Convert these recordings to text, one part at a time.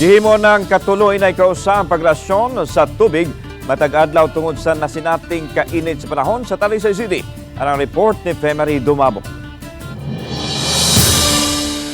Gihimo ng katuloy na ikausa ang pagrasyon sa tubig matag adlaw tungod sa nasinating kainit sa panahon sa Talisay City. Ang report ni Femery Dumabok.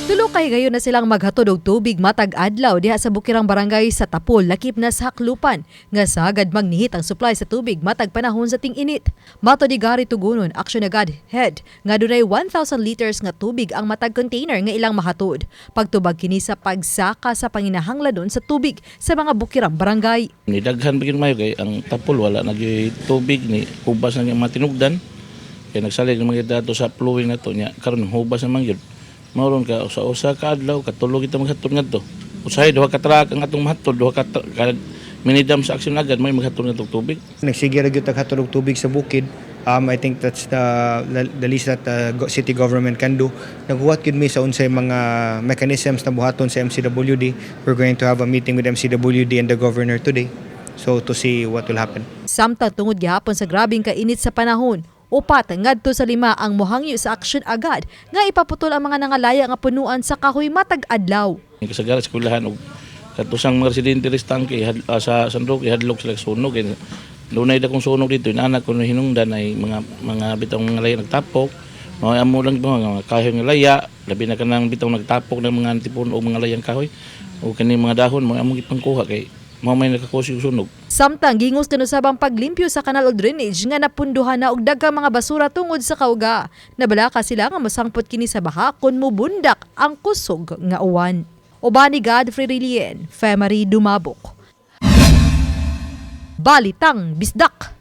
Tulo kay gayon na silang maghatod og tubig matag adlaw diha sa bukirang barangay sa Tapol, lakip na sa Haklupan, nga sagad magnihit ang supply sa tubig matag panahon sa ting-init. Mato ni Gary Tugunon, Action Agad head, nga dunay 1,000 liters nga tubig ang matag container nga ilang mahatod. Pagtubag kini sa pagsaka sa panginahanglanon sa tubig sa mga bukirang barangay. Ni daghan bigin mayo kay ang Tapol wala na tubig, ni hubas na mga tinugdan. Kay nagsalig ng mga dato sa flowing na to nya karon hubas na man gyud. Mauron ka usa-usa ka adlaw katulo kita maghatod ngadto. Usahay duha ka truck ang atong mahatod, duha ka minidam sa Action Agad may maghatod ngadtong tubig. Nagsige ra gyud tag hatod og tubig sa bukid. I think that's the least that the city government can do. Naghuwat gyud mi sa unsay mga mechanisms na buhaton sa MCWD. We're going to have a meeting with MCWD and the governor today. So to see what will happen. Samtang tungod gihapon sa grabing kainit sa panahon, 4 ngadto sa 5 ang mohangyo sa Action Agad nga ipaputol ang mga nangalaya nga punuan sa kahoy matag adlaw. Ni kasagaran sa eskwelahan og katusang mga residente ris tangke sa San Roque hadlok sila sunog kay dunay dakong sunog dito, inana kuno hinungdan ay mga bitong mga laya nagtapok. Mao amo lang mga kahoy nga laya, labi na kanang bitong nagtapok ng mga antipon o mga layang kahoy o kani mga dahon, mga among gipangkuha kay mao may nakakosig sunog. Samtang gingos kanusab ang paglimpyo sa kanal o drainage nga napunduhan na og daghang mga basura tungod sa kauga. Nabalaka sila nga mosangpot kini sa baha kon mubundak ang kusog nga uwan. Uban ni Godfrey Rilien, Femery Dumabok. Balitang Bisdak.